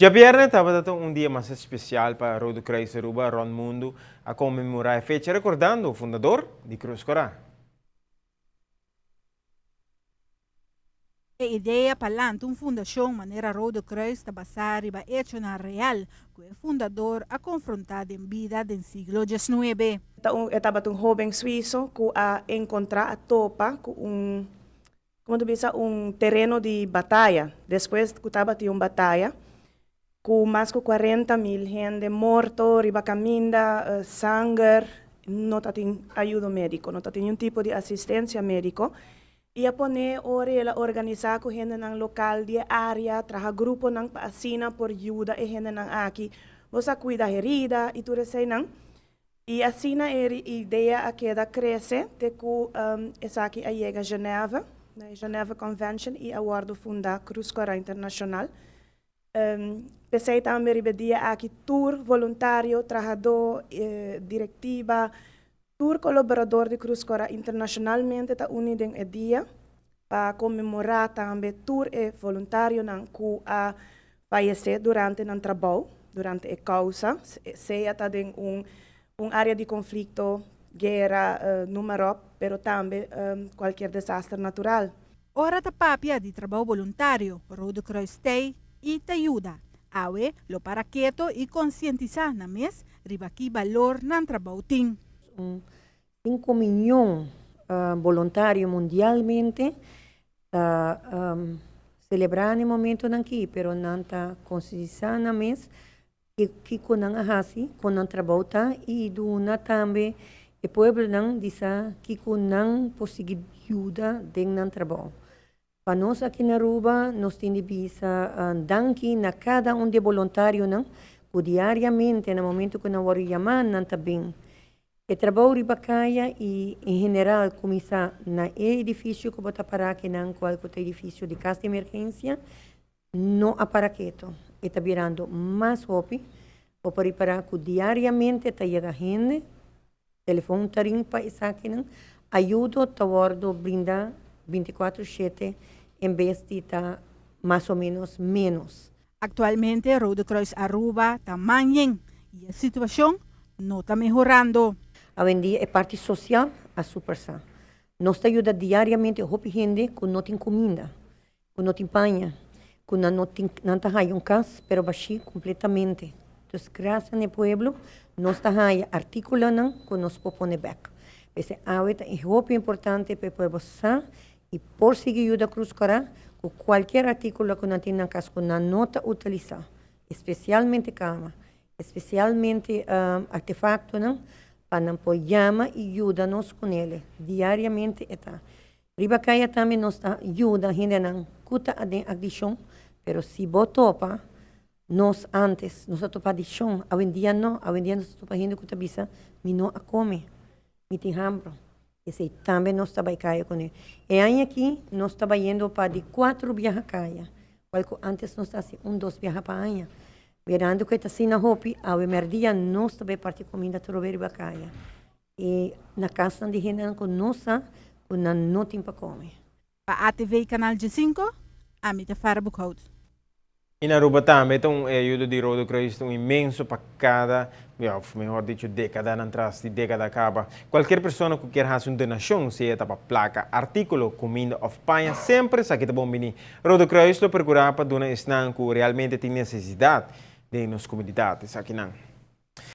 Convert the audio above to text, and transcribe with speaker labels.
Speaker 1: Djabièrnè tabata ta un dia mas espesial pa Rode Kruis Aruba rònt mundu a konmemorá e fecha rekordando fundador di Krus Kòrá.
Speaker 2: E idea pa lanta un fundashon manera Rode Kruis ta basá riba echonan real ku e fundador a konfrontá den bida den siglo diesnuebe.
Speaker 3: Ta un e tabata un hóben suiso ku a enkontrá, a topa ku un Como ta bisa un tereno di bataya, despues cu tabatin un bataya cu mas cu 40.000 hende morto riba caminda, sanger, no tatin ayudo medico, no tatin niun tipo di asistencia medico y a pone ora y el a organisa cu hendenan local di e area, traha gruponan pa asina por yuda e hendenan aki, bo sa cuida herida y tur eseinan. I asina e idea a keda krese te ku esaki a yega Genève, na e Genève Convention i a wòrdu fundá Krus Kòrá Internashonal. P'esei tambe riba e dia aki tur voluntario, trahadó, direktiva, tur kolaborador di Krus Kòrá internashonalmente ta uni den e dia pa konmemorá tambe tur e voluntarionan ku a fayesé durante nan trabou, durante e kousa, sea ta den un un área di konflikto, guera, noem maar op, pero tambe kualkier desaster natural.
Speaker 2: Ora ta papia di trabou boluntario, Rode Kruis t'ei i ta yuda. Awe lo para keto i konsientisá nan mes riba ki balor nan trabou tin.
Speaker 4: Un 5 miyon boluntario mundialmente ta selebrá e momentonan aki, pero nan ta konsientisá nan mes kiko nan a hasi, kon nan trabou ta i duna tambe e pueblonan di sa kiko nan por sigui yuda den nan trabou. Pa nos aki na Aruba, nos tin di bisa danki na kada un di e boluntarionan ku diariamente na momento ku nan wòrdu yamá nan ta bin. E trabou riba kaya i en general kuminsá na e edifisio ku bo ta pará akinan kual ku ta edifisio di kas di emergensia no a para keto. E ta birando mas hopi. Bo por ripará ku diariamente ta yega hende, telefon ta ring pa esakinan. Ayudo ta wòrdu brindá 24/7 en bes di ta mas o ménos ménos.
Speaker 2: Aktualmente Rode Kruis Aruba ta man yen i e situashon no ta mehorando.
Speaker 4: Awendia e parti sosial a supersá. Nos ta yuda diariamente hopi hende ku no tin kuminda, ku no tin paña, ku nan no tin, nan ta haya un kas pero bashí kompletamente. Entonces gracias na e pueblo nos ta haya artíkulonan ku nos por pone bèk. P'esei awe ta hopi importante pa e pueblo sa i por sigui yuda Krus Kòrá ku kualkier artíkulo ku nan tin na kas ku nan no ta utilisá, espesialmente kama, espesialmente artefaktonan, pa nan por yama i yuda nos ku nele. Diariamente e ta. Riba kaya tambe nos ta yuda hendenan ku ta den adikshon, pero si bo topa nos antes, nos a topa adikshon, awendia no, awendia nos ta topa hende ku ta bisa mi no a kome, mi tin hambro. Esei tambe nos ta bai kaya kuné. E aña aki nos ta bayendo pa di kuatro biaha kaya, kual ku antes nos ta hasi un dos biaha pa aña. Mirando ku e ta asina hopi, awe mèrdia nos ta bai parti kuminda atrobe riba kaya. I na kasnan di hendenan ku no sa ku nan no tin pa kome.
Speaker 2: Pa ATV Canal 5, ami ta Farah Boekhout.
Speaker 1: I na Aruba tambe ta un e ayudo di Rode Kruis ta un inmenso pa kada, òf mehor dicho dekadanan tras di dekada kaba. Kualkier persona ku kier hasi un donashon, sea ta pa plaka, artíkulo, kuminda òf paña, semper esaki ta bon bini. Rode Kruis lo perkurá pa duna esnan ku realmente tin nesesidat den nos komunidat esakinan.